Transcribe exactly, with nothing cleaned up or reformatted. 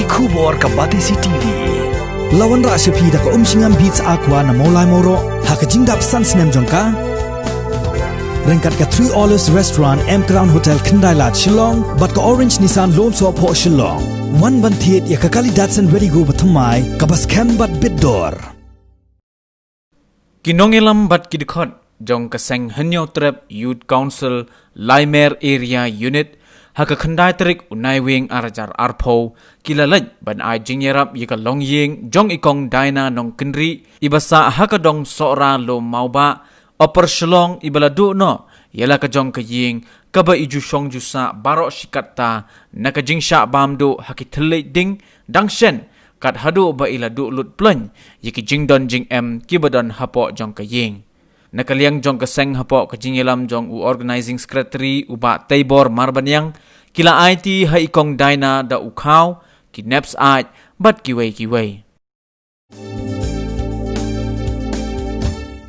Khubor ka Batesi T V. La wanrah sha phi da ka Umshngam Beats Aqua na Mawlai Mawroh ha ka jingdap san snem jong ka. Ryngkat ka Three Olives Restaurant, M Crown Hotel, Khyndailad, Shillong bad ka Orange Nissan Lum Sohphoh, Shillong. Wan ban thied ïa ka kali Datsun Redi-GO bathymmai kaba skhem bad bit dor. Ki nongïalam bad ki dkhot jong ka seng Hynñiewtrep Youth Council Laimer Area Unit ha ka khyndai tarik u Naiwieng ar hajar arphew ki la leit ban ai jingïarap ïa ka longïing jong i Kong Daina Nongkynrih iba sah ha ka dong Sohra Lum Mawbah, Upper Shillong, iba la duh noh ïa la ka jong ka ïing kaba i ju shong ju sah baroh shi katta na ka jingshah bam duh ha ki thylliej ding dang shen, kat haduh ba i la duh lut plein ïa ki jingdon jingem kiba don hapoh jong ka ïing. Na ka liang jong ka seng, hapoh ka jingïalam jong u Organising Secretary u Bah Teibor Marbaniang, ki la aiti ha i Kong Daina da u khaw, ki nep syaid bad kiwei kiwei.